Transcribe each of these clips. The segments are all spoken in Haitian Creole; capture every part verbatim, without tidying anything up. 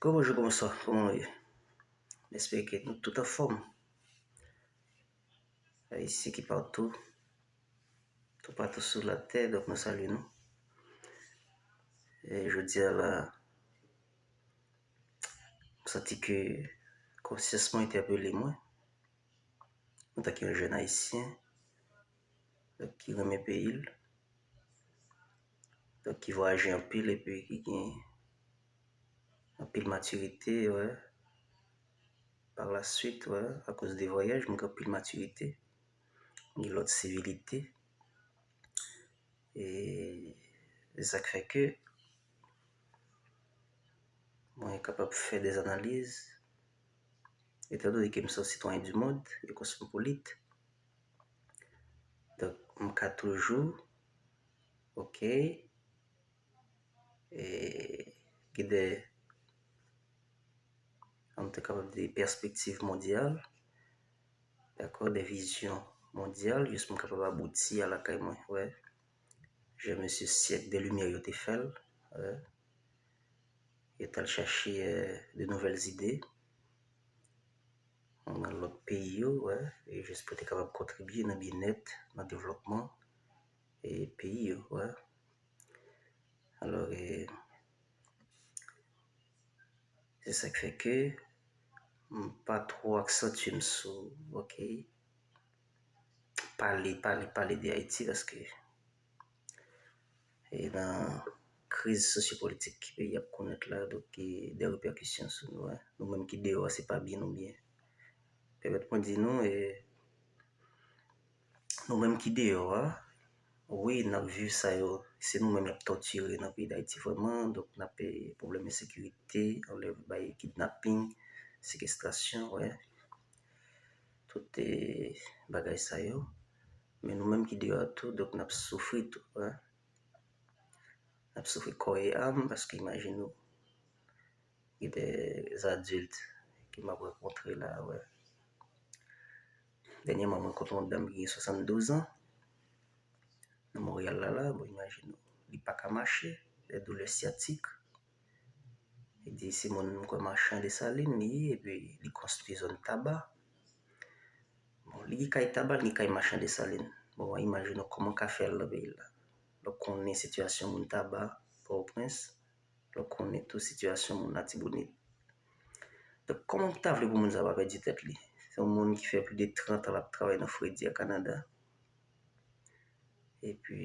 Bonjou, bonjou, bonswa, kòman nou ye? M espere ke nou tout anfòm. Ayisyen ki patou, toupatou sou latè, donk nou salye nou. E jodi a la, m santi ke konsyans mwen entèpele mwen, antanke yon jèn ayisyen, donk ki renmen peyi l, donk ki vwayaje anpil epi ki gen anpil matirite, wè. Par la suite, wè, akoz de vwayaj, mwen gen anpil matirite, gen lòt sivilite. E se sa k fè ke mwen kapab fè de analiz, etandone ke m se yon sitwayen di mond, yon kosmopolit. Donk, m ka toujou, oke, e, gen de, an te kapab di, pèspektiv mondyal, dakò, de vizyon mondyal, jis pou m kapab abouti a lakay mwen, wè. Jan mesye syèk de limyè yo te fè l, wè. Yo t al chache, eh, de nouvèl ide nan lòt peyi yo, wè, e jis pou te kapab kontribye nan byennèt, nan devlòpman, e peyi yo, wè. Alò, e, se sa k fè ke m pa twò aksantye m sou, oke, pale, pale, pale de Ayiti, paske e nan kriz sosyopolitik ke peyi ap konnen la, donk, gen de repèkisyon sou nou, en. Nou menm ki deyò a, se pa byen nou byen. Pèmèt mwen di nou, e, nou menm ki deyò a, wi, n ap viv sa yo, se nou menm y ap tòtire nan peyi Dayiti vrèman, donk n ap, e, pwoblèm ensekirite, anlè bay kidnaping, sekestrasyon, wè. Tout, e, bagay sa yo. Men nou menm ki deyò a tou, donk n ap soufri tou, wè. N ap soufri kò e am, paske imajine w, gen de adilt ke m ap rankontre la, wè. Dènyèman, mwen rankontre yon dam ki gen swasanndouz an, nan Monreyal la, la, bon, imajine w, li pa ka mache, de doulè syatik. Li di se moun, m kwè, machann Desalin li ye, epi li konstwi zòn Taba. Bon, li gen kay Taba, li gen kay machann Desalin. Bon, w a imajine w kòman ka fè al nan peyi l la. Lè w konnen sitiyasyon moun Taba, Pòtoprens, lè w konnen tou sitiyasyon moun Latibonit. Donk, kòman w ta vle pou moun sa pa pèdi tèt li? Se yon moun ki fè plis de trant an l ap travay nan fredi a Kanada. Epi,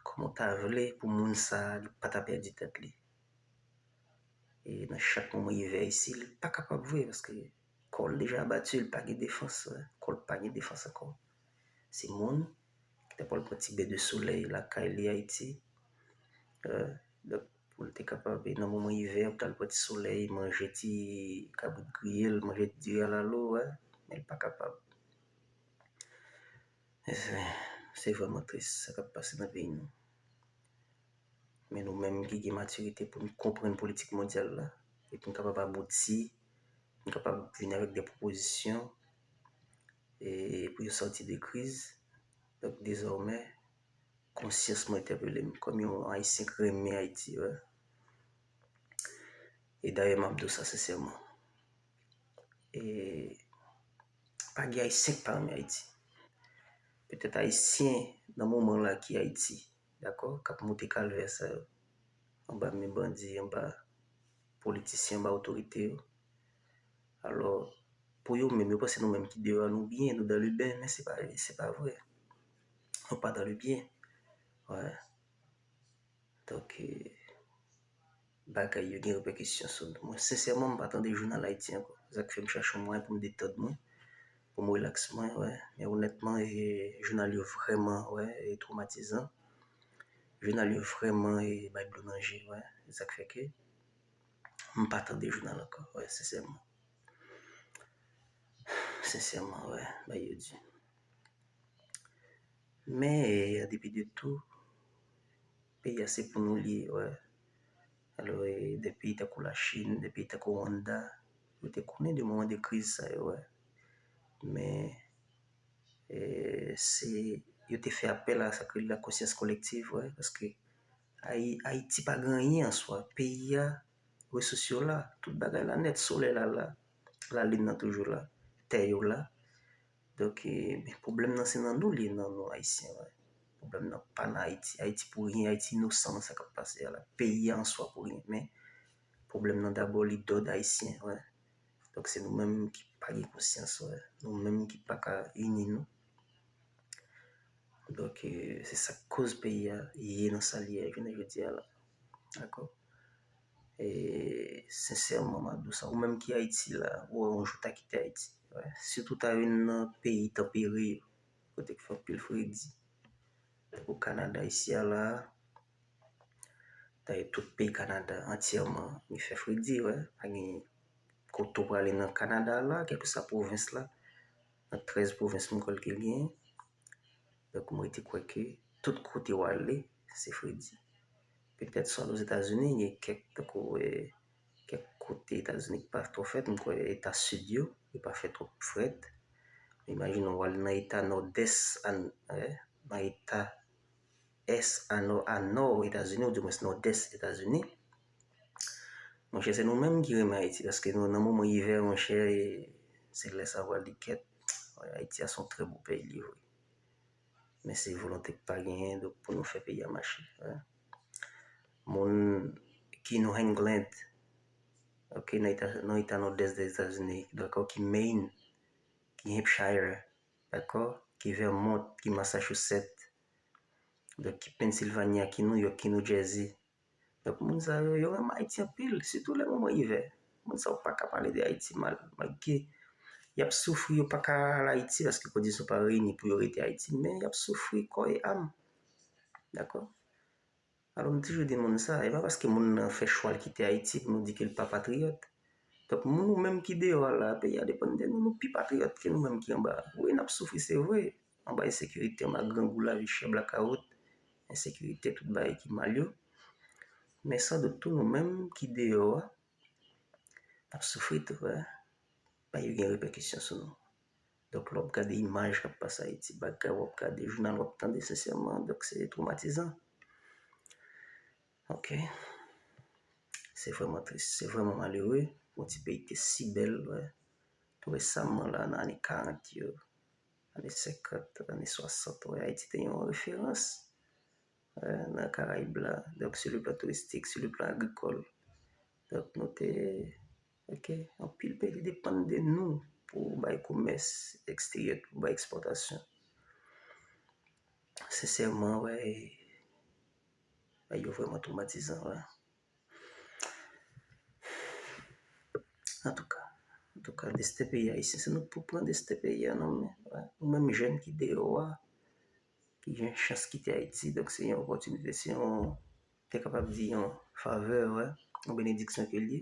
kòman w ta vle pou moun sa, li pa ta pèdi tèt li? E nan chak moman ivè isi, li pa kapab vre, paske kò l deja abati, li pa gen defans, wè. Kò l pa gen defans ankò. Se moun ki ta pral pran ti ben de solèy lakay li Ayiti. Wè. Donk, pou l te kapab, e nan moman ivè, pou l al pran ti solèy, manje ti kabrit griye l, manje ti diri alalo, wè. Men l pa kapab. E se, se vrèman tris, sa k ap pase nan peyi nou. Men nou menm ki gen matirite pou n konprann politik mondyal la, e pou n kapab abouti, pou n kapab vin avèk de pwopozisyon, e pou yo sòti de kriz. Donk, dezòmè, konsyans mwen entèpele m kòm yon Ayisyen ki renmen Ayiti, wè. E dayè, m ap di w sa sensèman. E pa gen Ayisyen ki pa renmen Ayiti. Petèt Ayisyen nan moman la ki Ayiti, dakò, k ap moute kalvè sa yo, anba men bandi, anba politisyen, anba otorite yo. Alò, pou yo menm, yo panse nou menm ki deyò a, nou byen, nou dans le bain, men se pa, se pa vre. Nou pa dans le bien. Wè. Donk, e, bagay yo gen repèkisyon sou nou. Mwen, sensèman, m pa tande jounal Ayiti ankò. Sa k fè m chache yon mwayen pou m detann mwen, pou m rilaks mwen, wè. Men onètman, e, jounal yo vrèman, wè, e, twomatizan. Jounal yo vrèman, e, bay dlo nan je, wè. Se sa k fè ke m pa tande jounal ankò, wè, sensèman. Sensèman, wè, bagay yo di. Men, e, an depi de tou, peyi a se pou nou li ye, wè. Alò, e, de peyi tankou Lachin, de peyi tankou Rwanda, yo te konnen de moman de kriz sa yo, wè. Men, e, se, yo te fè apèl a sa k rele lakonsyans kolektiv, wè, paske Ayi-, Ayiti pa gen anyen an swa. Peyi a, resous yo la, tout bagay la nèt, solèy la la, lalin nan toujou la, tè yo la. Donk, e, men pwoblèm nan se nan nou li ye, nan nou Ayisyen, wè. Pwoblèm nan pa nan Ayiti. Ayiti pou ryen, Ayiti inosan nan sa k ap pase a la. Peyi a an swa pou ryen. Men pwoblèm nan dabò li dòd ayisyen, wè. Donk se nou menm ki pa gen konsyans, wè. Nou menm ki pa ka ini nou. Donk, e, se sa k koz peyi a ye nan sa l ye jounen jodi a la. Dakò? E, sensèman, m ap di w sa, ou menm ki Ayiti la, ou wè yon jou ta kite Ayiti. Wè. Sitou ta vin nan peyi tanpere yo, kote k fè anpil fredi. Tankou Kanada isi a la, dayè tout peyi Kanada antyèman, li fè fredi, wè. Pa gen kote w prale nan Kanada la, kèlkeswa pwovens la, nan trèz pwovens m kwè l ke l genyen. Donk, mwen te kwè ke tout kote w ale, se fredi. Petèt swa Ozetazini, gen kèk, tankou, e, kèk kote Etazini ki pa twò frèt, m kwè eta sid yo, yo pa fè twòp frèt. Imajine w al nan eta nòdès, an, e, nan eta ès a nò, a nò Etazini, oudimwens nòdès Etazini. Monchè, se nou menm ki renmen Ayiti, paske nou, nan moman ivè, monchè, e, se lè sa pral di kèt. Ayiti a se yon trè bo peyi li ye vre. Men se volonte k pa genyen, donk, pou nou fè peyi a mache, wè. Moun ki New England, ok, nan eta, nan eta nòdès Etazini, dakò, ki Maine, ki Hampshire, dakò, ki Vermont, ki Massachusetts, donk, ki Pennsylvania, ki New York, ki New Jersey. Donk, moun sa yo, yo renmen Ayiti anpil, sitou lè moman ivè. Moun sa yo pa ka pale de Ayiti mal, malgre y ap soufri, yo pa ka al Ayiti paske kondisyon pa reyini pou yo rete Ayiti, men y ap soufri kò e am. Dakò? Alò, m toujou di moun sa, e pa paske moun nan fè chwa l kite Ayiti pou nou di ke l pa patriyòt. Donk, moun nou menm ki deyò a la, peyi a depann de nou, nou pi patriyòt ke nou menm ki anba a. Wi, n ap soufri, se vre. Anba ensekirite, anba grangou, lavi chè, blakawout, ensekirite, tout bagay ki mal yo. Men san dout tou, nou menm ki deyò a, n ap soufri tou, wè. Bagay yo gen repèkisyon sou nou. Donk, lè w ap gade imaj k ap pase Ayiti, bagay w ap gade, jounal w ap tande, sensèman, donk, se twomatizan. Ok. Se vrèman tris, se vrèman malere. Yon ti peyi ki te si bèl, wè. Tou resaman la, nan ane karant yo, ane senkant, ane swasant, wè, Ayiti te yon referans, wè, nan Karayib la. Donk, sou le plan touristik, sou le plan agrikòl. Donk, nou te, ok, anpil peyi te depann de nou pou bay komès eksteryè, pou bay ekspòtasyon. Sensèman, wè, e, bagay yo vrèman twomatizan, wè. Antouka, antouka, desten peyi ayisyen, se nou k pou pran desten peyi a nan men, wè. Nou menm jèn ki deyò a, ki gen chans kite Ayiti, donk se yon opòtinite, se yon, te kapab di yon favè, wè, yon benediksyon ke l ye.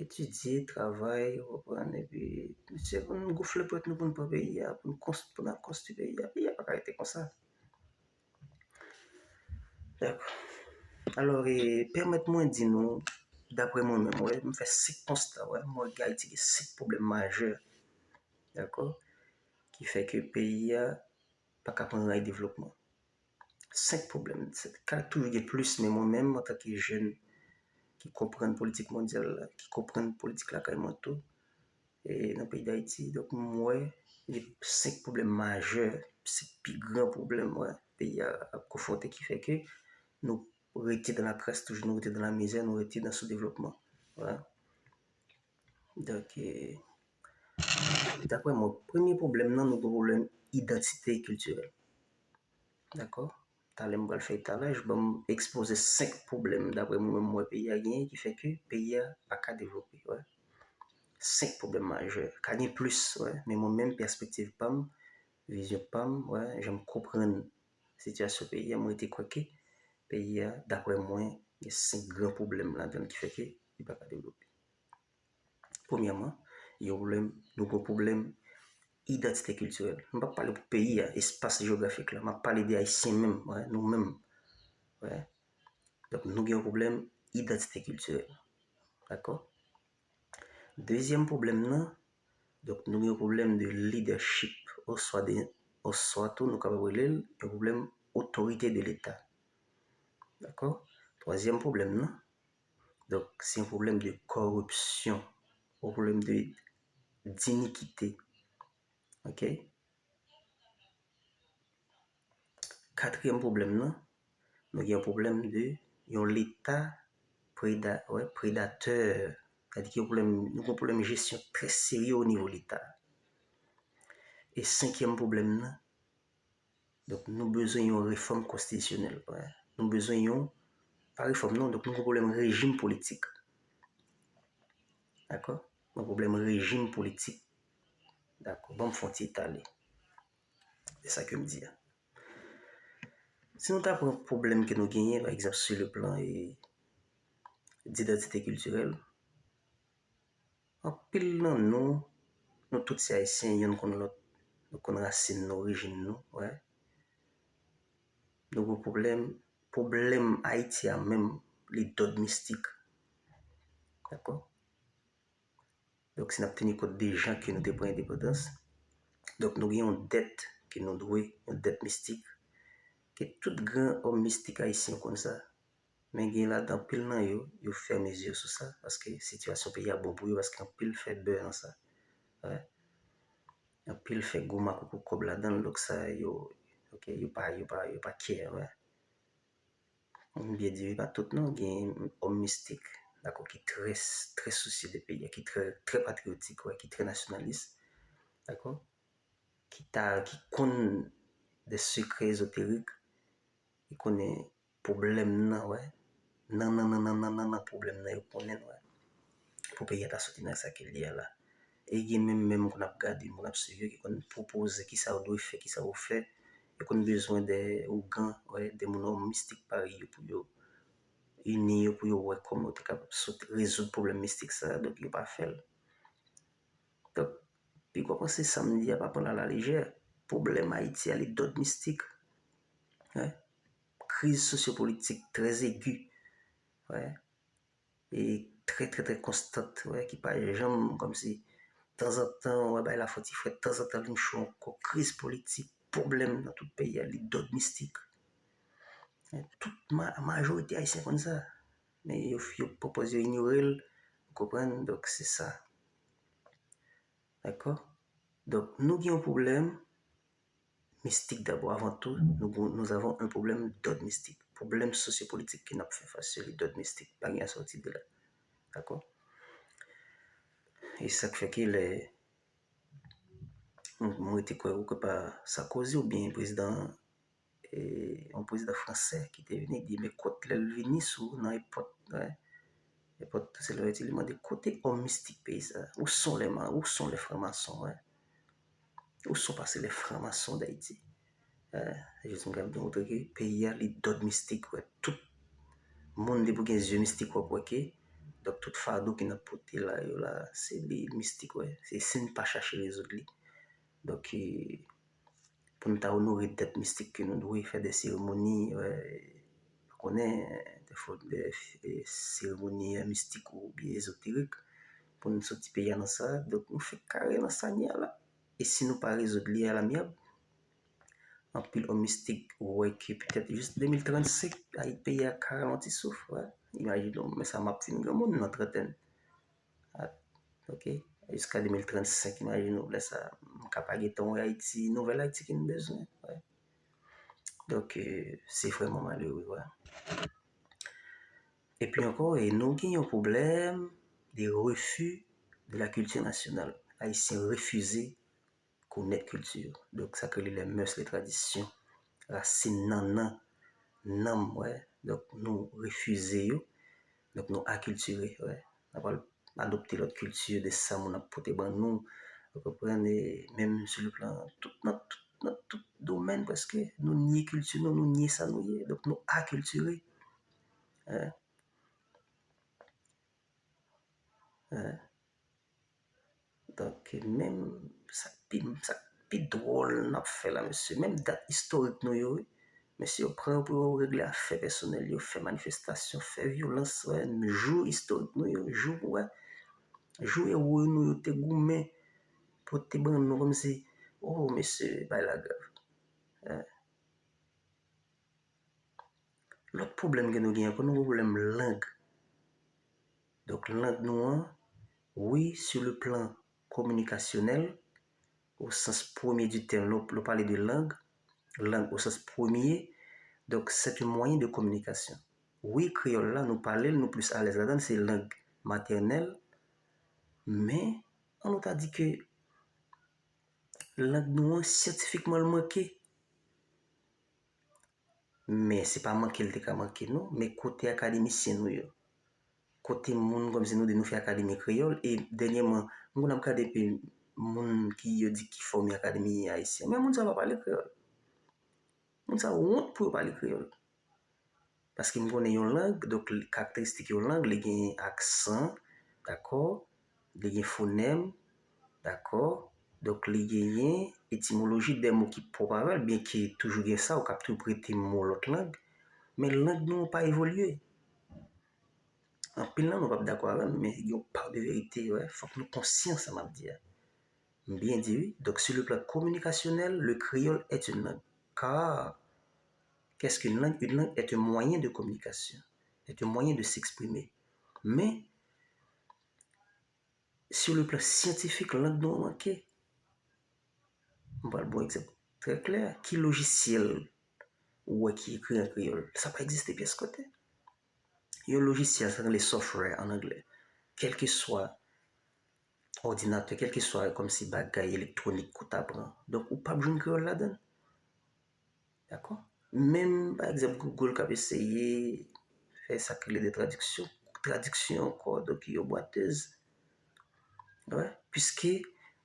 Etidye, travay, ou konprann, epi, mesye, pou n gonfle pwèt nou, pou n pran peyi a, pou n konst-, pou n al konstwi peyi a, peyi a pa ka rete konsa. Dakò. Alò, e, pèmèt mwen di nou, daprè mwen menm, wè, m fè senk konsta, wè, m wè Ayiti gen senk pwoblèm majè, dakò, ki fè ke peyi a pa ka pran ray devlopman. Senk pwoblèm. Sa ka toujou gen plis, men mwen menm, antanke jèn ki konprann politik mondyal la, ki konprann politik lakay mwen tou, e nan peyi Dayiti, donk, m wè gen senk pwoblèm majè, senk pi gran pwoblèm, wè, peyi a ap konfwonte, ki fè ke nou rete dan lakras toujou, nou rete dan lamizè, nou rete dan soudevlopman. Wè. Donk, e, daprè mwen, premye pwoblèm nan, nou gen pwoblèm idantite kiltirèl. Dakò? Talè m pral fè etalaj, ban m ekspoze senk pwoblèm, daprè mwen menm, m wè peyi a genyen, ki fè ke peyi a pa ka devlope, wè. Senk pwoblèm majè. Ka gen plis, wè, men mwen menm, pèspektiv pa m, vizyon pa m, wè, jan m konprann sitiyasyon peyi a, mwen rete kwè ke peyi a, daprè mwen, gen senk gran pwoblèm ladan l ki fè ke li pa ka devlope. Premyèman, gen pwoblèm, nou gen pwoblèm idantite kiltirèl. M p ap pale pou peyi a, espas jewografik la, m ap pale de Ayisyen menm, wè, nou menm. Wè. Donk, nou gen yon pwoblèm idantite kiltirèl. Dakò? Dezyèm pwoblèm nan, donk, nou gen yon pwoblèm de leadership, oswa de, oswa tou, nou kapab rele l yon pwoblèm otorite de Leta. Dakò? Twazyèm pwoblèm nan, Donk, se yon pwoblèm de kòripsyon, yon pwoblèm de, dinikite. Ok? Katriyèm pwoblèm nan, nou gen yon pwoblèm de yon Leta preda, wè, predatè. Sa di ki yon pwoblèm, nou gen yon pwoblèm jesyon trè serye o nivo Leta. E senkyèm pwoblèm nan, donk, nou bezwen yon refòm konstitisyonèl. Wè. Nou bezwen yon, pa refòm non, donk, nou gen yon pwoblèm rejim politik. Dakò? Yon pwoblèm rejim politik. Dakò? Ban m fè yon ti etale. Se sa ke m di a. Si nou ta pran pwoblèm ke nou genyen, pa egzanp, sou le plan e, didantite kiltirèl, anpil nan nou, nou tout se Ayisyen, yonn konn lòt, nou konn rasin nou, orijin nou, wè. Nou gen pwoblèm, pwoblèm Ayiti a menm, li dòd mistik. Dakò? Donk, si n ap teni kont de jan ke nou te pran endepandans, donk, nou gen yon dèt ke nou dwe, yon dèt mistik, ke tout gran òm mistik ayisyen konn sa. Men gen ladan anpil nan yo, yo fèmen zye yo sou sa, paske sitiyasyon peyi a bon pou yo, paske anpil fè bè nan sa. Wè. Anpil fè gwo makoukou kòb ladan l, donk sa yo, ok, yo pa, yo pa, yo pa care, wè. M byen di, wi, pa tout non, gen òm mistik, dakò, ki trè, trè sousye de peyi a, ki trè, trè patriyotik, wè, ki trè nasyonalis, dakò, ki ta, ki konn de sekrè ezoterik, ki konnen pwoblèm nan, wè, nan, nan, nan, nan, nan, nan, nan pwoblèm nan, yo konnen l, wè, pou peyi a ta soti nan sa ke l ye a la. E gen menm, menm moun ap gade, moun ap swiv yo, ki konn pwopoze kisa yo dwe fè, kisa yo fè. Yo konn bezwen de ougan, wè, de moun mistik parèy yo pou yo ini yo, pou yo wè kòman yo te kapab sot rezoud pwoblèm mistik sa a, donk yo pa fè l. Donk, pi gwo panse sa m di a pa pran l alalejè. Pwoblèm Ayiti a, li dòd mistik. Wè. Kriz sosyopolitik trè egi. Wè. E trè, trè, trè konstant, wè, ki pa janm, kòmsi, tanzantan, wè, bagay la fè yon ti frèt, tanzantan, vin cho ankò, kriz politik, pwoblèm nan tout peyi a, li dòd mistik. E tout ma-, majorite Ayisyen konn sa. Men yo, yo pwopòz yo inyore l, ou konprann? Donk, se sa. Dakò? Donk, nou gen yon pwoblèm mistik dabò. Avan tou, nou, gon- nous avons un problème d'ordre mystique. Pwoblèm sosyopolitik ke n ap fè fas yo, li dòd mistik. Pa gen sòti de la. Dakò? E sa k fè ke lè m, m rete kwè ou ke pa Sarkozy oubyen prezidan, e, yon prezidan fransè ki te vini di, men kot lè l vini sou nan epòt, wè, epòt Silvèti, li mande kote òm mistik peyi sa? Où sont les ma-, où sont les francs-maçons, wè? Où sont passés les francs-maçons d'Haïti? Eh, jis m ka demontre ke peyi a, li dòd mistik, wè. Tout moun depi w gen zye mistik, w ap wè ke, donk, tout fado ke n ap pote la, yo la, se li mistik, wè. Se si n pa chache rezoud li. Donk, eh, pou n ta onore dèt mistik ke nou dwe, fè de seremoni, wè, pa konnen, de fo-, de, eh, seremoni, eh, mistik oubyen ezoterik, pou n soti peyi a nan sa. Donk, nou fèk kare nan sa n ye a la. E si nou pa rezoud li alamyab, anpil òm mistik wè ke petèt jis de mil trannsenk, ay, peyi a ka ralanti souf, wè. Imajine w, men sa m ap di n granmoun nan trantèn. A, ok, jiska de mil trannsenk, imajine w, lè sa, m ka pa gentan wè Ayiti, nouvèl Ayiti ke n bezwen, wè. Donk, eh, se vrèman malere, wè. Epi ankò, e nou gen yon pwoblèm de refus de la culture nationale. Ayisyen refize konèt kilti yo. Donk, sa k rele les mœurs, les traditions, rasin, nannan, nanm, wè. Donk, nou refize yo. Donk, nou akiltire, wè. N ap al adopte lòt kilti de sa moun ap pote ban nou. Ou konprann? E menm sou le plan, tout, nan tout, nan tout domèn, prèske, nou nye kilti nou, nou nye sa nou ye. Donk, nou akiltire. Wè. Wè. Donk, menm sa k pi, sa k pi dwòl n ap fè la, mesye. Menm dat istorik nou yo, wi. Mesye yo pran yo pou yo regle afè pèsonèl yo, fè manifestasyon, fè vyolans, wè. Jou istorik nou yo, jou, wè. Jou ewo nou yo te goumen, pote ban nou kòmsi, oh, mesye, bagay la grav. Wè. Lòt pwoblèm ke nou gen ankò, nou gen pwoblèm lang. Donk, lang nou an, wi, sur le plan kominikasyonèl, au sens premier du terme, lè w pale de lang, lang au sens premier, donk, c'est un moyen de communication. Wi, kreyòl la, nou pale l, nou plis alèz ladan l, se lang matènèl, men, ann nou ta di ke lang nou an, syantifikman, l manke. Men se pa manke l te ka manke, non, men kote akademisyen nou yo, kote moun kòmsi nou di nou fè akademi kreyòl, e dènyèman, m konn ap gade epi moun ki yo di ki fòme akademi ayisyen, men moun sa yo pa pale kreyòl. Moun sa yo wont pou yo pale kreyòl. Paske m konnen yon lang, donk, karakteristik yon lang, li gen aksan, dakò? Li gen fonèm, dakò? Donk, li genyen etimoloji de mo ki pwòp avè l, byenke toujou gen sa, ou ka ap tou prete mo lòt lang, men lang nou an pa evolye. Anpil nan nou p ap dakò avè m, men gen yon pa de verite, wè, fòk nou konsyan sa m ap di a. M byen di, wi. Donc, sur le plan communicationnel, le créole est une langue. Car, qu'est-ce qu'une langue? Une langue est un moyen de communication, est un moyen de s'exprimer. Men, sur le plan scientifique, lang nou an manke. M pral ba w egzanp trè klè. Ki lojisyèl ou wè ki ekri an kreyòl? Sa pa egziste pyès kote. Yon lojisyèl, sa rele software an anglè. Kèlkeswa òdinatè, kèlkeswa kòmsi bagay elektwonik ke w ta pran. Donk, ou p ap jwenn kreyòl ladan l. Dakò? Menm, pa egzanp, Google k ap eseye fè sa k rele de tradiksyon. Tradiksyon ankò, donk, yo bwatez. Wè, piske,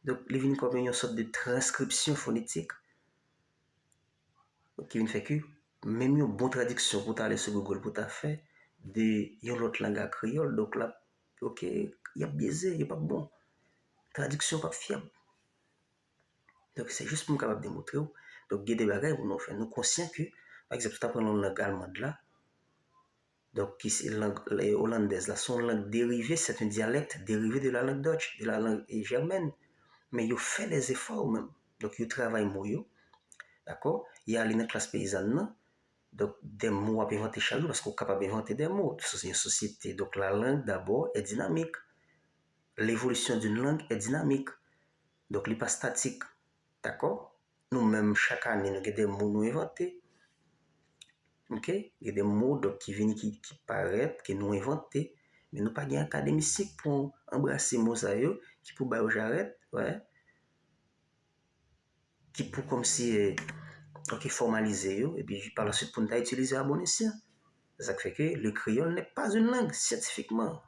donk, li vin kòm yon sòt de transkripsyon fonetik. Ki vin fè ke menm yon bon tradiksyon pou w ta ale sou Google pou w ta fè de yon lòt lang a kreyòl, donk, l ap, ok, y ap byeze, yo p ap bon. Tradiksyon p ap fyab. Donk, se jis pou m kapab demontre w. Donk, gen de bagay pou nou fè. Nou konsyan ke, pa egzanp, si w ta pran lang almand la, donk, ki se lang, e, olandèz la, se yon lang derive, c'est un dialecte dérivé de la langue Dutch, de la langue, e, germaine. Men yo fè des efforts menm. Donk, yo travay mo yo. Dakò? Y ale nan klas peyizàn nan. Donk, de mo w ap envante chak jou, paske w kapab envante de mo. Se yon sosyete. Donk, la langue d'abord est dynamique. L'évolution d'une langue est dynamique. Donk, li pa statik. Dakò? Nou menm, chak ane, nou gen de mo nou envante. Ok? Gen de mo, donk, ki vini, ki, ki parèt, ke nou envante. Men nou pa gen akademisyen ki pou anbrase mo sa yo, ki pou ba yo jarèt, wè. Ki pou kòmsi, e, ok, fòmalize yo, epi pa la suite pou n ta itilize yo a bon esyan. C'est ça qui fait que le créole n'est pas une langue, scientifiquement.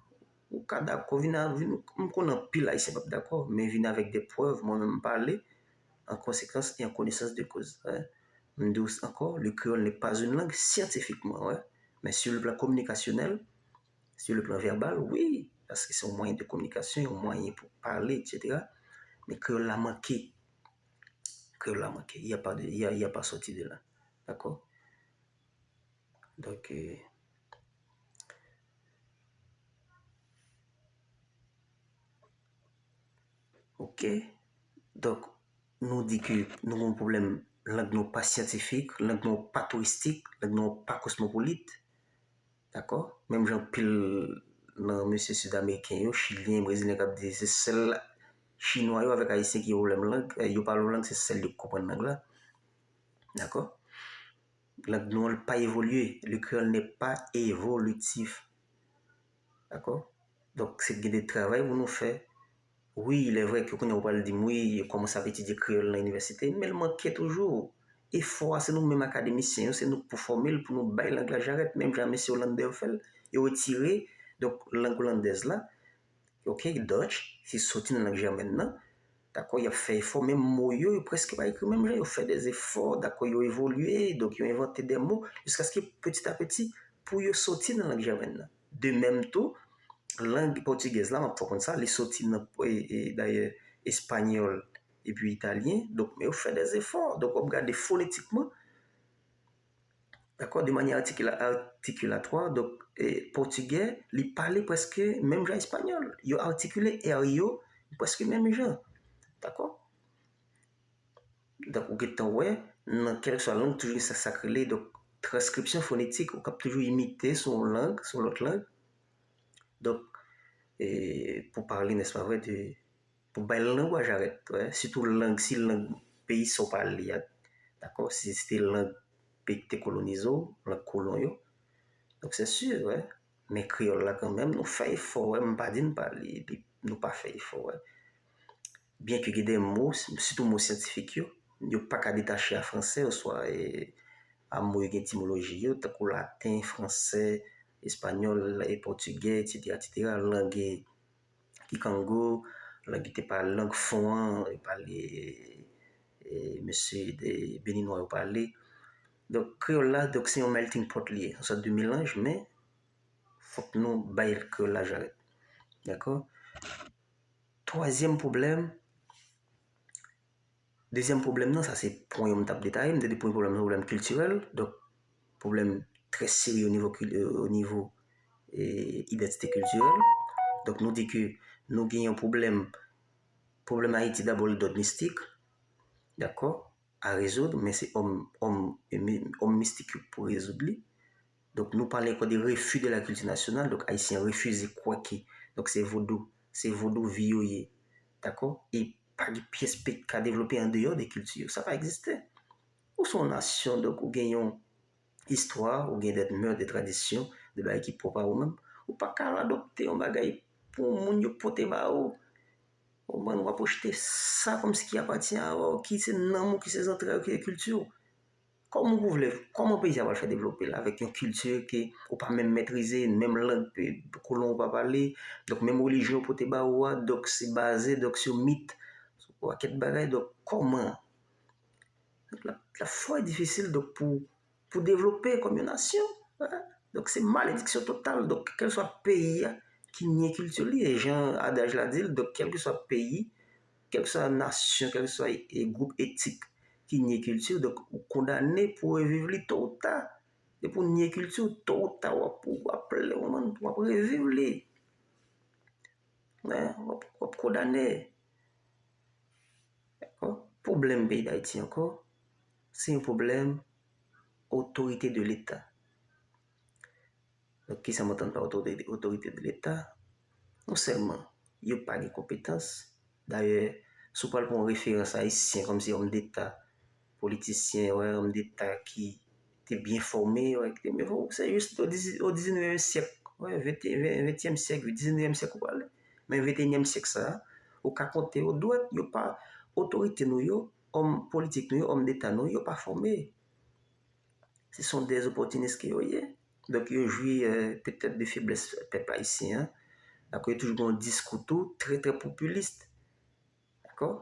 Ou ka dakò, vin a, vin, m konnen anpil Ayisyen p ap dakò, men vin avec des preuves, mwen menm m pale en conséquence et en connaissance de cause. Hein. M di w ankò, le créole n'est pas une langue scientifiquement, ouais. Mais sur le plan communicationnel, sur le plan verbal, wi, paske se yon mwayen de kominikasyon, yon mwayen pou pale, et cetera. Men kreyòl la manke. Kreyòl la manke. Il y a pas de, il y a, il y a pas sorti de là. Dakò? Donk, euh, ok. Donk, nou di ke nou gen yon pwoblèm, lang nou pa syantifik, lang nou pa touristik, lang nou pa kosmopolit. Dakò? Menm jan anpil nan mesye sid ameriken yo, chilyen, brezilyen k ap di se sèl chinwa yo avèk ayisyen ki gen pwoblèm lang, eh, yo pale yon lang, se sèl yo k konprann lang la. Dakò? Lang nou an pa evolye. Le créole n'est pas évolutif. Dakò? Donk, se gen de travay pou nou fè. Wi, il est vrai ke kounye a ou pral di m, wi, yo kòmanse ap etidye kreyòl nan inivèsite, men l manke toujou. Efò a, se nou menm akademisyen yo, se nou k pou fòme l, pou nou bay lang la jarèt, menm jan mesye olandè yo fè l. Yo retire, donk, lang olandèz la, ok, Dutch, se soti nan lang jèmèn nan. Dakò, y ap fè efò, menm mo yo, yo prèske pa ekri menm jan, yo fè de efò, dakò, yo evolye, donk, yo envante de mo, jiskaske, peti a peti, pou yo soti nan lang jèmèn nan. De menm tou, lang pòtigèz la, m ap fè w konn sa, li soti nan, e, e, dayè, espanyòl epi italyen. Donk, men yo fè de efò. Donk, w ap gade fonetikman, dakò, de manyè artikila-, atikilatwa, donk, e, pòtigè, li pale prèske menm jan espanyòl. Yo atikile R yo prèske menm jan. Dakò? Donk, ou gentan wè, nan kèlkeswa lang, toujou gen sa, sa k rele, donk, transkripsyon fonetik, ou k ap toujou imite sou yon lang, sou yon lòt lang. Donk, e, pou pale, nèspa vre, de, pou bay langwaj arèt, wè, sitou lang, si lang peyi sa w pale a, dakò, si se te lang peyi ki te kolonize w, lang kolon yo, donk se si, wè, men kreyòl la kanmenm, nou fè efò, wè, m pa di n pa li, epi nou pa fè efò, wè. Byen ke gen de mo, sitou mo syantifik yo, yo pa ka detache a franse, oswa, e, a mo yo gen etimoloji yo, tankou laten, franse, espanyòl, e pòtigè, etsetera, etsetera, lang, e, Kikongo, lang ki te pale, lang fon an, yo pale, e, mesye de Beninwa yo pale. Donk, kreyòl la, donk, se yon melting pot li ye, yon sòt de melanj, men fòk nou bay kreyòl la jarèt. Dakò? Twazyèm pwoblèm, dezyèm pwoblèm nan, sa se pwen yo m t ap detaye, m te di premye pwoblèm, se pwoblèm kiltirèl, donk, pwoblèm trè serye o nivo, kil- o nivo, e, idantite kiltirèl. Donk, nou di ke nou gen yon pwoblèm, pwoblèm Ayiti dabò li dòd mistik, dakò, a rezoud, men se òm, òm, òm mistik yo pou rezoud li. Donk, nou pale ankò de refus de la culture nationale, donk, Ayisyen refize kwè ke, donk, se vodou, se vodou vi yo ye, dakò? E pa gen pyès peyi ki ka devlope andeyò de kilti yo, sa pa egziste. Ou se yon nasyon, donk, ou gen yon istwa, ou gen de mè, de tradisyon, de bagay ki pwòp a ou menm. Ou pa ka al adopte yon bagay pou moun yo pote ba ou. Ou konprann, w ap rejte sa kòmsi ki apatyen a ou, ki se nanm ou, ki se zantray ou, ki se kilti ou. Kòman ou vle, kòman peyi a pral fè devlope la avèk yon kilti ke ou pa menm metrize, menm lang pe- kolon ou pa pale, donk menm relijyon yo pote ba ou a, donk se baze, donk sou mit, sou pakèt bagay, donk kòman? Donk la, la fò e difisil, donk pou, pou devlope kòm yon nasyon. Donk se malediksyon total. Donk kèlkeswa peyi a ki nye kilti li, e jan adaj la di l, donk kèlkeswa peyi, kèlkeswa nasyon, kèlkeswa e gwoup etnik ki nye kilti, donk ou kondane pou reviv li to ou ta. Depi w nye kilti w, to ou ta w ap, w ap, w ap reviv li. Wi, w ap, w ap kondane. Dakò? Pwoblèm peyi Dayiti ankò, se yon pwoblèm otorite de Leta. Donk, kisa m antann pa otorite, otorite de Leta? Non sèlman yo pa gen konpetans, dayè, si w pral pran yon referans ayisyen kòmsi òm deta, politisyen, wè, òm deta ki te byen fòme, wè, ki te byen fòme, se jis o diz, o diznèvyèm syèk, wè, ventyèm syèk, diznèvyèm syèk ou pale. Men venteyinyèm syèk sa a, ou ka konte yo dwèt, yo pa, otorite nou yo, òm politik nou yo, òm deta nou yo, yo pa fòme. Se sont des opportunistes ke yo ye. Donk, yo jwi, euh, petèt de feblès pèp ayisyen an. Dakò, yo toujou gen yon diskou tou trè, trè popilis. Dakò?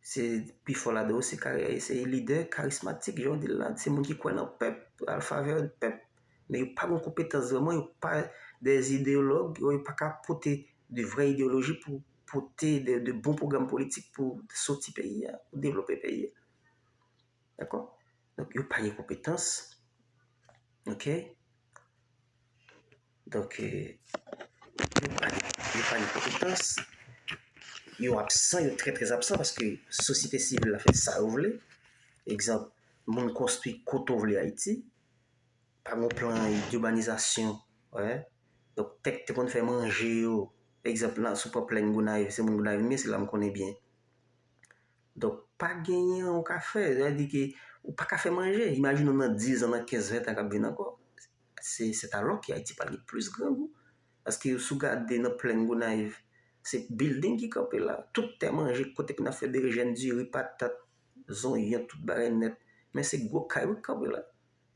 Se pi fò ladan yo, se kari- se lidè karismatik, jan yo di l la, se moun ki kwè nan pèp, al favè pèp. Men yo pa gen konpetans vrèman, yo pa de ideyològ, yo, yo pa ka pote de vrè ideyoloji pou pote de, de bon pwogram politik pou soti peyi a, pou devlope peyi a. Dakò? Donk, yo pa gen konpetans. Oke? Donk, euh, yo pa gen, yo pa gen konpetans. Yo absan, yo trè, trè absan paske sosyete sivil la fè sa yo vle. Egzanp, moun konstwi kote w vle Ayiti. Pa gen plan de urbanisation, wè. Donk, tèt te konn fè manje yo. Egzanp, la, si w pran plèn Gonayiv, se moun Gonayiv m ye, se la m konnen byen. Donk, pa genyen ou ka fè. Sa vle di ke ou pa ka fè manje. Imajine w nan diz an, nan kenz, ven tan k ap vin ankò. Se, c'est alors que Ayiti pral gen plis grangou. Paske si w gade nan plèn Gonayiv, se bilding ki kanpe la. Tout tè manje, kote pou n ap fè berejèn, diri, patat, zonyon, tout bagay nèt. Men se gwo kay wi k kanpe la.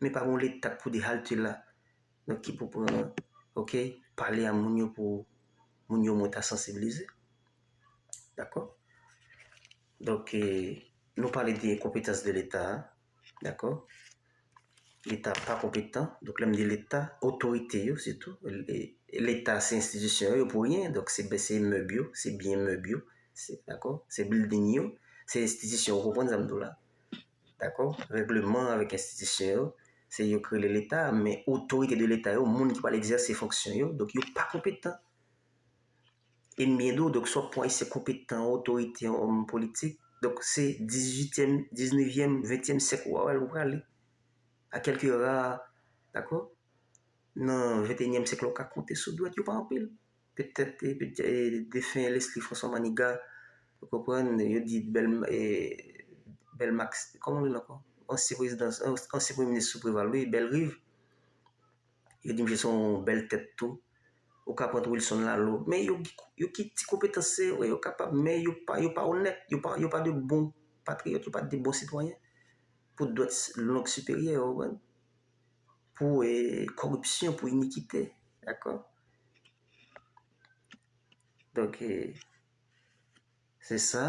Men pa gen Leta k pou te halte la. Donk, ki pou pran, oke, pale a moun yo pou moun yo mwen ta sansibilize. Dakò? Donk, eh, nou pale de konpetans de Leta a. Dakò? Leta pa konpetan. Donk, lè m di Leta, otorite yo sitou. Le- Leta se enstitisyon yo, yo pou ryen. Donk, se, se mèb yo, se byen mèb yo. Se, dakò? Se building yo, se enstitisyon. Ou konprann sa m di w la? Dakò? Règleman avèk enstitisyon yo, se yo ki rele Leta, men otorite de Leta yo, moun ki pral egzèse fonksyon yo, donk yo pa konpetan. E m byen di w, donk, swa pwen se konpetan, otorite, òm politik, donk, se dizuityèm, diznevyèm, ventyèm syèk ou pral, ou prale. A kèlke ra, dakò? Nan venteyinyèm syèk la, ou ka konte sou dwèt, yo pa anpil. petèt, e, petèt, e, defen Leslie François Manigat, ou konprann, yo di Bèl, e, Bèl Max, kòman li ankò? Ansyen prezidan, ansyen premye minis sou Preval, wi, Bèlriv. Yo di misye se yon bèl tèt tou. Ou ka pran Wilson Lalo. Men yo, yo gen ti konpetans, se vre, yo kapab, men yo pa, yo pa onèt, yo pa, yo pa de bon patriyòt, yo pa de bon sitwayen. Pou dwèt long siperyè, ou konprann? Pou, e, kòripsyon, pou inikite. Dakò? Donk, e, se sa.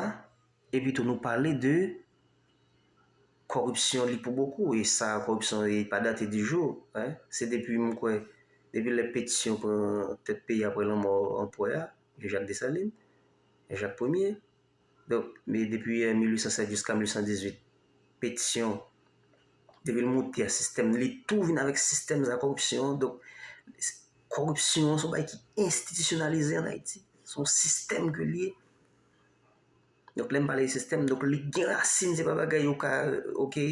Epi tou, nou pale de kòripsyon li pou bokou. E sa, kòripsyon li pa date di jou. Hein? Se depi, m kwè, depi lè Petisyon pran tèt peyi apre lanmò anperè a, Jean-Jacques Dessalines, Jean-Jacques Premye. Donk, men depi, e, mil uit san sèt jiska mil uit san dizuit, Petisyon, depi l moute a sistèm, li tou vin avèk sistèm sa kòripsyon an. Donk, kòripsyon an se yon bagay ki enstitisyonalize ann Ayiti. Se yon sistèm ke l ye. Donk, lè m pale de sistèm, donk, li gen rasin, se pa bagay ou ka, oke,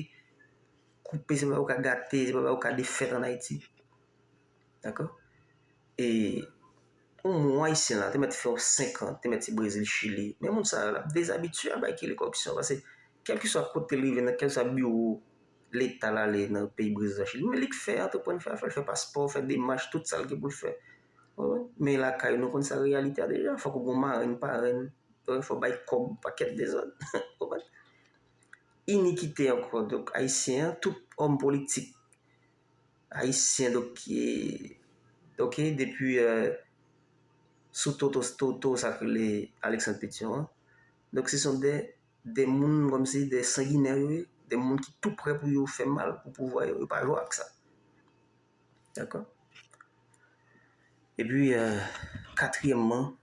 koupe, se pa ou ka gate, se pa ou ka defèt ann Ayiti. Dakò? E yon moun Ayisyen la, te mèt fè w senk an, te mèt se Brezil, Chili. Men moun sa yo, l ap dezabitye a bagay ki rele kòripsyon. Paske, kèlkeswa kote l rive, nan kèlkeswa biwo Leta l ale nan peyi Brezil, Chili, men li k fè, antreprann fè afè, l fè paspò, fè demach, tout sa l gen pou l fè. Ou konprann? Men lakay nou konn sa reyalite a deja. Fòk ou gen marenn, parenn, fò w bay kòb, pakèt dezòd. Ou konprann? Inikite ankò. Donk, Ayisyen an, tout òm politik ayisyen, donk, ki, oke, depi, e, sou Toto, Toto, sa k rele Alexandre Petion an. Donk, se son de, de moun kòmsi de sanginè yo ye, de moun ki tou prè pou yo fè mal pou pouvwa yo, yo pa jwe ak sa. Dakò? Epi, e, katriyèmman,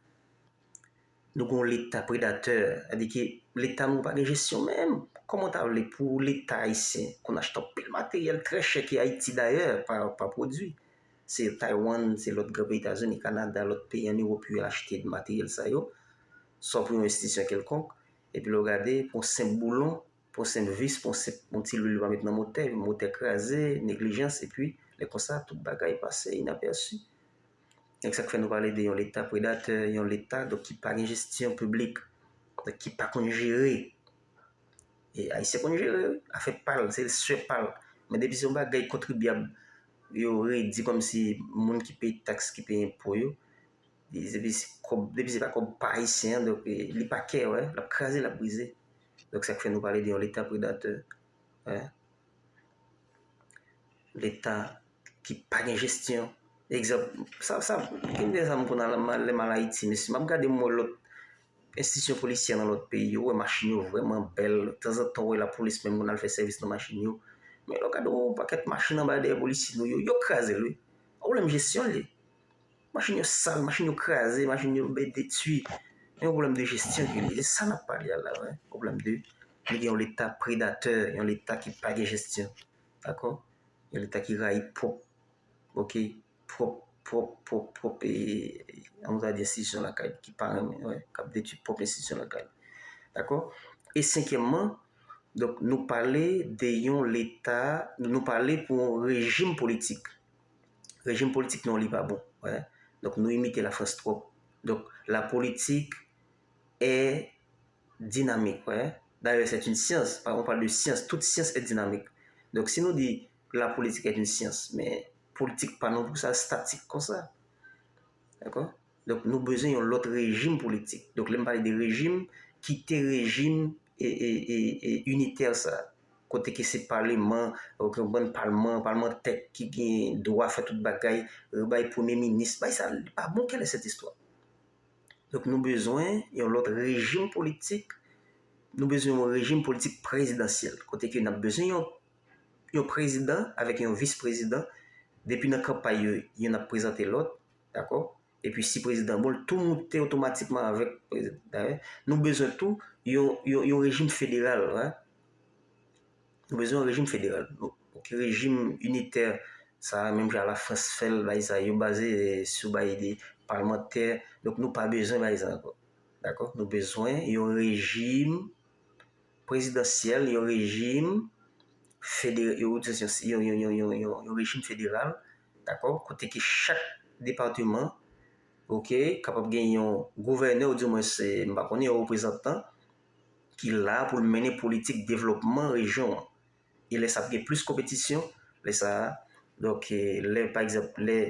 nou gen yon Leta predatè, sètadi ke Leta nou pa gen jesyon menm. Kòman w ta vle pou Leta ayisyen konn achte anpil materyèl trè chè ke Ayiti dayè pa, pa pwodui? Se Taiwan, se lòt gran peyi, Etazini, Kanada, lòt peyi ann Ewòp yo achte materyèl sa yo, swa pou yon enstitisyon kèlkonk. Epi lè w gade, pou yon senp boulon, pou yon senp vis, pou yon senp, yon ti lwil yo pa met nan motè, motè kraze, neglijans, epi lè konsa, tout bagay pase inapèsi. Donk, sa k fè nou pale de yon Leta predatè, yon Leta, donk, ki pa gen jesyon piblik, donk, ki pa konn jere. E Ayisyen konn jere, wi, afè pa l, se swe pa l. Men depi se yon bagay kontribyab, yo redi kòmsi moun ki peye taks, ki peye enpo yo, depi se kòb, depi se pa kòb pa Ayisyen an, donk, e, li pa kè, wè, l ap kraze, l ap brize. Donk, sa k fè nou pale de yon Leta predatè. Wè. Leta ki pa gen jesyon. Egzanp, sa, sa, gen de sa m konn al, lè m al Ayiti, mesye, m ap gade, m wè lòt enstitisyon polisyè nan lòt peyi, yo wè machin yo vrèman bèl. Tanzantan, w wè lapolis menm konn al fè sèvis nan machin yo. Men lè w gade yon pakèt machin anba dèyè polisye nou yo, yo kraze l, wi. Pwoblèm jesyon l ye. Machin yo sal, machin yo kraze, machin yo ben detwi. Men yon pwoblèm de jesyon ke l ye. Se sa n ap pale a la, wi. Pwoblèm de, nou gen yon Leta predatè, yon Leta ki pa gen jesyon. Dakò? Yon Leta ki rayi pwòp, oke, pwòp, pwòp, pwòp, pwòp, e, an nou ta di enstitisyon lakay li, ki pa renmen, wè, k ap detwi pwòp enstitisyon lakay li. Dakò? E senkyèmman, donk, nou pale de yon Leta, nou pale pou yon rejim politik. Rejim politik nou an, li pa bon, wè. Donk, nou imite Lafrans twòp. Donk, la politique est dynamique, wè. D'ailleurs, c'est une science. On parle de science. Toute science est dynamique. Donk, si nou di la politique est une science, men politik pa nou pou sa statik konsa. Dakò? Donk, nou bezwen yon lòt rejim politik. Donk, lè m pale de rejim, kite rejim e, e, e, e initè sa. Kote ke se paleman, ou konprann, palman, palmantè ki gen dwa fè tout bagay, bay premye minis, bay sa, li pa bon, quelle est cette histoire? Donk, nou bezwen yon lòt rejim politik, nou bezwen yon rejim politik prezidansyèl, kote ke n ap bezwen yon, yon prezidan avèk yon vis prezidan, depi nan kanpay yo, youn ap prezante lòt, dakò? Epi si prezidan bon, l tou moute otomatikman avèk prezidan. Dayè, nou bezwen tou yon, yon, yon rejim federal, wi. Nou bezwen yon rejim federal. Donk, rejim initè, sa, menm jan Lafrans fè l, bagay sa, yo baze, eh, sou bagay de palmantè. Donk, nou pa bezwen bagay sa ankò. Dakò? Nou bezwen yon rejim prezidansyèl, yon rejim federe-, yon, yon, yon, yon, yon, yon, yon rejim federal, dakò? Kote ke chak depatman, oke, kapab gen yon gouvènè, oudimwens, m pa konnen, yon reprezantan ki la pou l mennen politik devlopman rejyon an. E lè sa ap gen plis konpetisyon, lè sa, donk, lè, pa egzanp, lè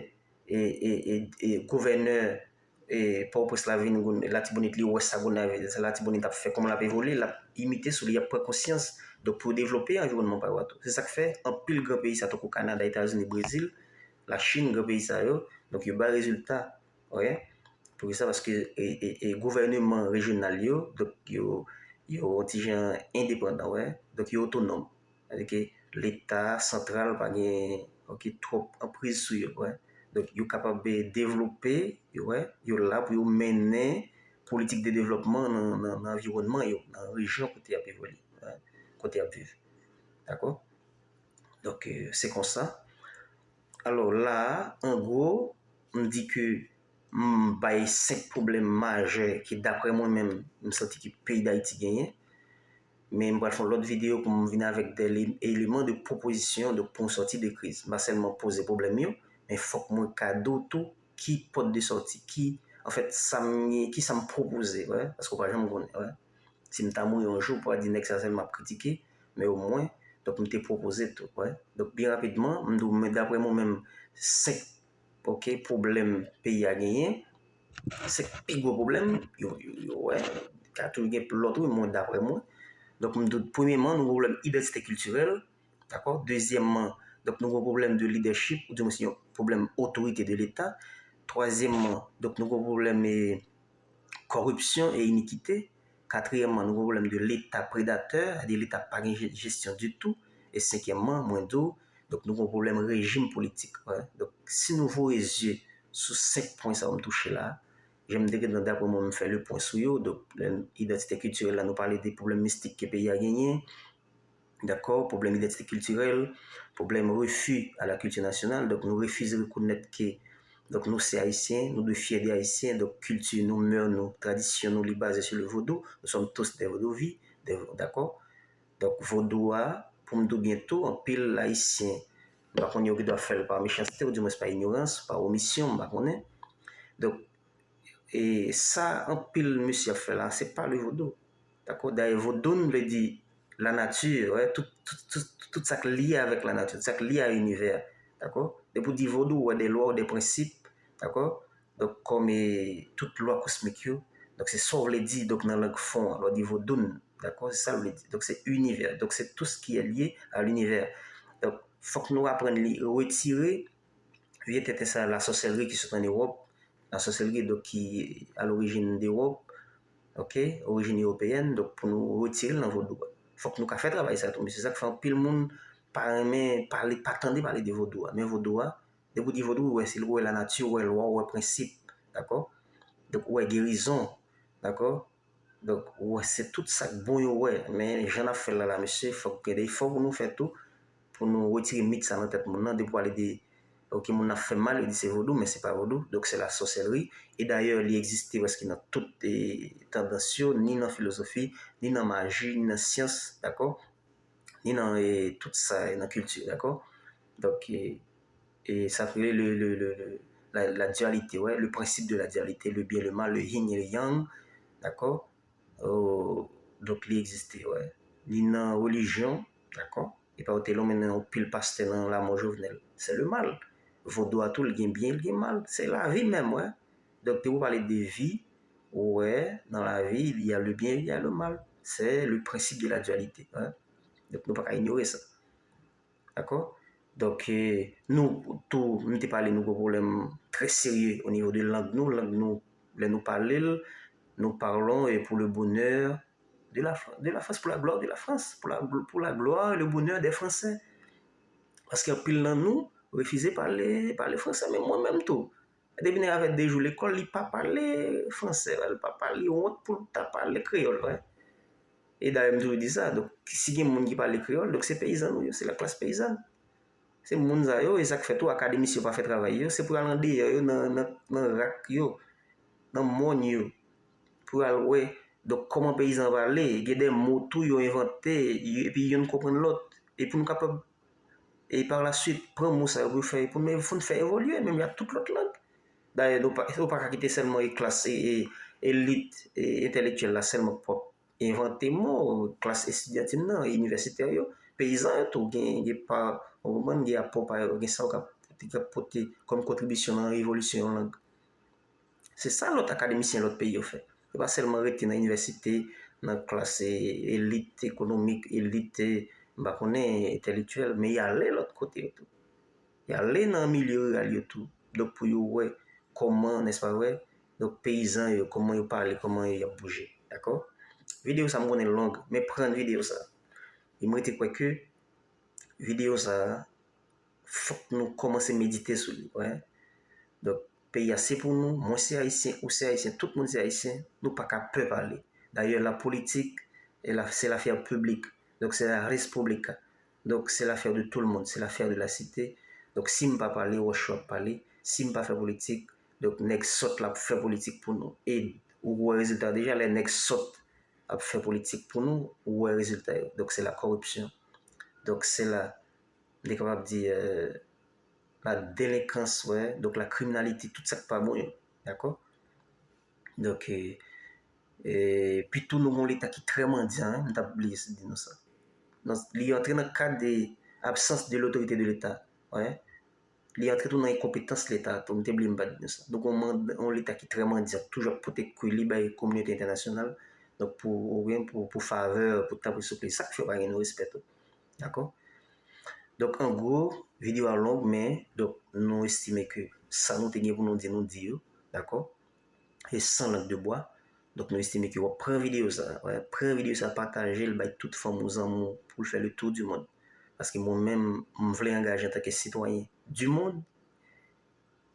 e, e, e, e gouvènè e Pòtoprens la vin Latibonit, li wè sa Gonayiv, sa Latibonit ap fè, kòman l ap evolye, l ap imite sou li, ap pran konsyans, donk, pou yo devlope anviwònman pa yo a tou. Se sa k fè anpil gran peyi sa, tankou Kanada, Etazini, Brezil, Lachin, gran peyi sa yo, donk, yo bay rezilta, wè. Poukisa? Paske e, e, e gouvèneman rejyonal yo, donk, yo, yo yon ti jan endepandan, wè. Donk, yo otonòm. Sètadi ke Leta santral pa gen, oke, twòp anpriz sou yo, wè. Donk, yo kapab devlope, yo, wè, yo la pou yo mennen politik de devlòpman nan, nan, nan anviwònman yo, nan rejyon kote y ap evolye, wè, kote y ap viv. Dakò? Donk, se konsa. Alò, la a, an gwo, m di ke m bay senk pwoblèm majè ke, daprè mwen menm, m santi ke peyi Dayiti genyen. Men m pral fè yon lòt videyo pou m vin avèk de eleman de pwopozisyon, donk, pou yon sòti de kriz. M pa sèlman poze pwoblèm yo, men fòk mwen ka di w tou ki pòt de sòti, ki, anfèt, sa m, ki sa m pwopoze, wè, paske w pa janm konnen, wè. Si m ta mouri yon jou, pou pa di nèg sa sèlman ap kritike, men omwen, donk, m te pwopoze tou, wè. Donk, byen rapidman, m di w, men daprè mwen menm, senk, oke, pwoblèm peyi a genyen, senk pi gwo pwoblèm, yo, yo, yo, wè, ka toujou gen lòt, wi, mwen, daprè mwen. Donk, m di w, premyèman, nou gen pwoblèm idantite kiltirèl, dakò? Dezyèmman, donk, nou gen pwoblèm de lidèchip, oudimwens, yon pwoblèm otorite de Leta. Twazyèmman, donk, nou gen pwoblèm, e, kòripsyon e inikite. Katriyèmman, nou gen pwoblèm de Leta predatè, sètadi Leta pa gen je-, jesyon ditou. E senkyèmman, mwen di w, donk, nou gen pwoblèm rejim politik, wè. Donk, si nou voye zye sou senk pwen sa yo m touche la, jan m te gentan, daprè mwen, m fè le pwen sou yo. Donk, lè idantite kiltirèl la, nou pale de pwoblèm mistik ke peyi a genyen, dakò, pwoblèm idantite kiltirèl, pwoblèm refi a la kilti nasyonal. Donk, nou refize rekonèt ke, donk, nou se Ayisyen, nou dwe fyè de Ayisyen, donk, kilti nou, mè nou, tradisyon nou, li baze sou le vodou. Nous sommes tous des Vodouvi, des, dakò? Donk, vodou a, pou m di w byen tou, anpil Ayisyen, m pa konn, yo gen dwa fè l pa mechanste, oudimwens pa inyorans, pa omisyon, m pa konnen. Donk, e sa anpil mesye ap fè la, se pa le vodou. Dakò? Dayè, vodoun vle di lanati, wè, tout, tout, tout, tout sa k lye avèk lanati, tout sa k lye a linivè. Dakò? Depi w di vodou, ou wè de lwa, de prensip, dakò? Donk, kòm, e, tout lwa kosmik yo, donk, se sa w vle di, donk, nan lang fon an, lè w di vodoun, dakò? Se sa l vle di. Donk, se univers. Donc, c'est tout ce qui est lié à l'univers. Donk, fòk nou aprann li retire vye tenten sa, la sorcellerie ki sot ann Ewòp, la sorcellerie, donk, ki a l'origine d'Europe, oke, orijin ewopeyèn, donk, pou nou retire l nan vodou a. Fòk nou ka fè travay sa tou, mesye, sa k fè anpil moun pa renmen pale, pa tande pale de vodou a. Men vodou a, depi w di vodou, ou wè, se, ou wè lanati, ou wè lwa, ou wè prensip, dakò? Donk, ou wè gerizon, dakò? Donk, ou wè, se tout sa k bon yo wè. Men jan n ap fè l la, la, mesye, fòk gen de efò pou nou fè tou, pou nou retire mit sa nan tèt moun nan, depi w pale de, oke, moun nan ap fè mal, yo di se vodou, men se pa vodou, donk se la sorcellerie. E dayè, li egziste prèske nan tout, e, tandans yo, ni nan filozofi, ni nan maji, ni nan syans, dakò? Ni nan, e, tout sa, e, nan kilti, dakò? Donk, e, e sa k rele le, le, le, le, la, la dualité, ouais, le principe de la dualité, le bien, le mal, le yin et le yang, dakò? Oh, donk, li egziste, ouais. Ni nan relijyon, dakò? E pa w te lonmen nan yon pil pastè nan lanmò Jovenel. Se le mal. Vodou a tou, l gen byen, l gen mal. Se lavi menm, ouais. Donk, depi w pale de vi, ou wè, nan lavi, il y a le bien, il y a le mal. C'est le principe de la dualité, hein. Donk, nou pa ka inyore sa. Dakò? Donk, e, nou tou, m te pale, nou gen pwoblèm trè serye o nivo de lang nou. Lang nou, lè nou pale l, nous parlons, e, pour le bonheur de la, Fran-, de la France, pour la gloire de la France, pour la, pour la gloire et le bonheur des Français. Paske anpil nan nou refize pale, pale fransè, men mwen menm tou. Depi nèg la fè de jou lekòl, li pa pale fransè, li pa pale, li wont pou l ta pale kreyòl, wè. E dayè, m toujou di sa, donk, si gen moun ki pale kreyòl, donk se peyizan nou yo, se la klas peyizàn. Se moun sa yo, e sa k fè tou akademisyen yo pa fè travay yo, se pou y al andeyò yo, nan, nan, nan rak yo, nan mòn yo, pou y al wè, donk, kòman peyizan pale, gen de mo tou yo envante, yo, epi youn konprann lòt, e pou nou kapab e par la suite, pran mo sa yo pou fè, pou nou, pou n fè evolye, menm jan ak tout lòt lang. Dayè, nou pa, ou pa ka kite sèlman e klas e, e, elit e, entèlektyèl la sèlman k pwòp envante mo, klas estidyantin nan, inivèsitè yo, peyizan yo tou, gen, gen pa, ou konprann, gen apò pa yo, gen sa yo k ap, k ap pote kòm kontribisyon nan evolisyon yon lang. Se sa lòt akademisyen lòt peyi yo fè. Yo pa sèlman rete nan inivèsite, nan klas e, elit ekonomik, elit, e, m pa konnen, entèlektyèl, men y ale lòt kote yo tou. Y ale nan milye riral yo tou. Donk, pou yo wè kòman, nèspa vre, donk, peyizan yo, kòman yo pale, kòman y ap bouje. Dakò? Videyo sa, m konnen l long, men pran videyo sa. E m rete kwè ke videyo sa, fòk nou kòmanse medite sou li, wè. Donk, peyi a se pou nou, mwen se ayisyen, ou se ayisyen, tout moun se ayisyen, nou pa ka pè pale. Dayè, lapolitik, e la, c'est l'affaire publique. Donk, c'est la res publica. Donk, c'est l'affaire de tout le monde, c'est l'affaire de la cité. Donk, si m pa pale, wòch yo ap pale. Si m pa fè politik, donk, nèg sòt la ap fè politik pou nou. E ou wè rezilta deja, lè nèg sòt ap fè politik pou nou, ou wè rezilta yo. Donk, c'est la corruption. Donk, c'est la, m te kapab di, euh, la délinquance, wè, donk la criminalité, tout sa k pa bon yo, dakò? Donk, e, e, pi tou nou gon leta ki trè mandyan, wi, m t ap bliye di nou sa. Donk, li antre nan kad de absans de l'autorité de l'État, wè. Li antre tou nan enkonpetans leta, tou, m te bliye m pa di nou sa. Nou gon mand-, yon leta ki trè mandyan, toujou ap pote kwi li bay kominote entènasyonal, donk pou, oubyen pou, pou favè, pou tanpri souple, sa k fè yo pa gen nou respè tou. Dakò? Donk, an gwo, videyo a long, men, donk, nou estime ke sa nou te gen pou nou di, nou di yo, dakò? E sans langue de bois. Donk, nou estime ke w ap pran videyo sa, wè, pran videyo sa, pataje l, bay tout fanmi w, zanmi w, pou l fè le tour du monde. Paske mwen menm, m vle angaje antanke sitwayen du monde,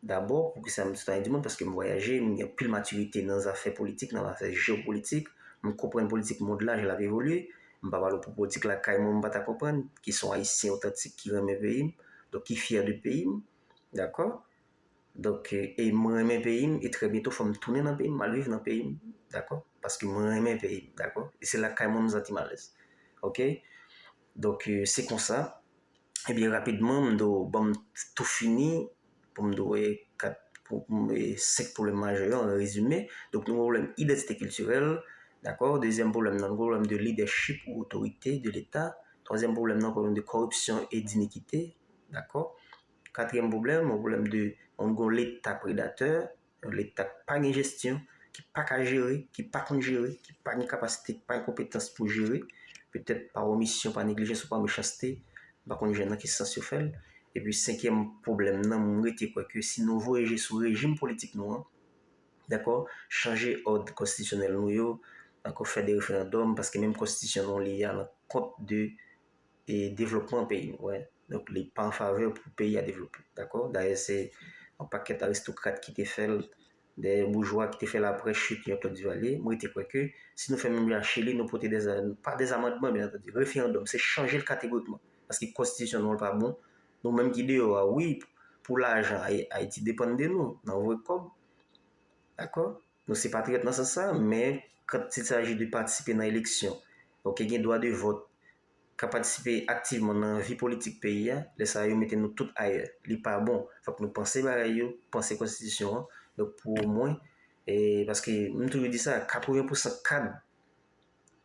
dabò, poukisa m sitwayen di mond? Paske m vwayaje, m gen anpil matirite nan zafè politik, nan zafè jewopolitik. M konprann politik mond la, jan l ap evolye. M pa pale w pou politik lakay mwen, m pa ta konprann, ki se yon Ayisyen otantik ki renmen peyi m, donk ki fyè de peyi m, dakò? Donk, e, e m renmen peyi m, e trè byento fò m tounen nan peyi m, m al viv nan peyi m, dakò? Paske m renmen peyi m, dakò? E se lakay mwen m santi m alèz. Oke? Donk, e, se konsa. Ebyen, rapidman, m do, ban m tou fini, pou m do, e, kat, pou, pou m, e, senk pwoblèm majè yo, an rezime. Donk, nou gen pwoblèm idantite kiltirèl, dakò? Dezyèm pwoblèm nan, nou gen pwoblèm de lidèchip ou otorite de Leta. Twazyèm pwoblèm nan, pwoblèm de kòripsyon e dinikite, dakò? Katriyèm pwoblèm, yon pwoblèm de, yon, yon Leta predatè, yon Leta k pa gen jesyon, ki pa ka jere, ki pa konn jere, ki pa gen kapasite, ki pa gen konpetans pou jere, petèt pa omisyon, pa neglijans ou pa mechanste, m pa konn jan nan ki sans yo fè l. Epi senkyèm pwoblèm nan, m rete kwè ke si nou voye je sou rejim politik nou an, dakò, chanje òd konstitisyonèl nou yo, dakò, fè de referandòm, paske menm konstitisyon nou li a nan kont de e devlopman peyi nou, wè. Donk, li pa an favè pou peyi a devlope, dakò? Dayè, se yon pakèt aristokrat ki te fè l, de boujwa ki te fè l apre chit Jean-Claude Duvalier. Mwen rete kwè ke si nou fè menm jan ak Chili, nou pote de, pa de zamandman, byen antandi, referandòm, se chanje l kategorikman. Paske konstitisyon nou an pa bon. Nou menm ki deyò a, wi, pou lajan, Ay-, Ayiti depann de nou, nan voye kòb. Dakò? Nou se patriyòt nan sans sa, men quand il s'agit de patisipe nan eleksyon, oke, gen dwa de vòt, ka patisipe aktivman nan vi politik peyi a, lè sa a, yo mete nou tout ayè. Li pa bon. Fòk nou panse bagay yo, panse konstitisyon an. Donk, pou mwen, e, paske m toujou di sa, katreven pousan kad,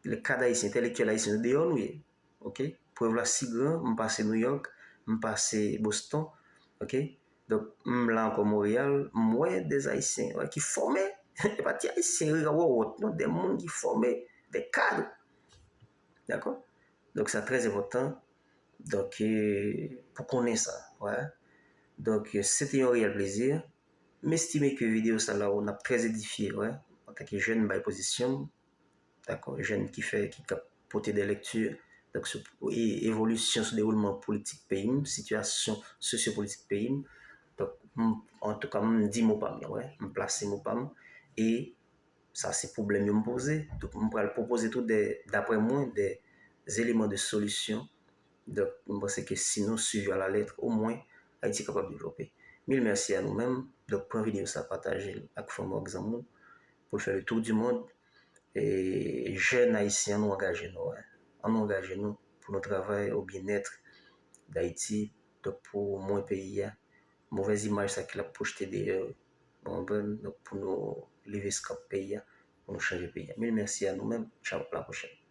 le kad ayisyen, entèlektyèl ayisyen, se deyò nou ye. Oke? Prèv la si gran, m pase New York, m pase Boston, oke? Donk, m la ankò Monreyal, m wè de Ayisyen, wè, ki fòme. E pa ti Ayisyen, wè, wòwòt, non, de moun ki fòme, de kad. Dakò? Donk, sa trè enpòtan. Donk, e, pou konnen sa, wè. Donk, e, se te yon reyèl plezi. M estime ke videyo sa la, n ap trè edifye, wè. Antanke jèn, m bay pozisyon m. Dakò, jèn ki fè, ki k ap pote de lèkti, donk, sou, e, evolisyon, sou dewoulman politik peyi m, sitiyasyon sosyopolitik peyi m. Donk, m, antouka, m di mo pa m nan, wè, m plase mo pa m, e sa se pwoblèm yo m poze. Donk, m pral pwopoze tou de, daprè mwen, de eleman de solisyon. Donk, m panse ke si nou swiv yo a la lèt, omwen, Ayiti kapab devlope. Mil mèsi a nou menm. Donk, pran videyo sa, pataje l ak fanmi w, ak zanmi w, pou l fè le tour du monde. E jèn ayisyen, ann nou angaje nou, wè. Ann nou angaje nou pou nou travay o byennèt d Ayiti, donk pou mwen peyi a. Movèz imaj sa ke l ap pwojte deyò, Bon, bon, donk pou nou leve skanp peyi a, pou nou chanje peyi a. Mil mèsi a nou menm. Tchaw, la pwochèn.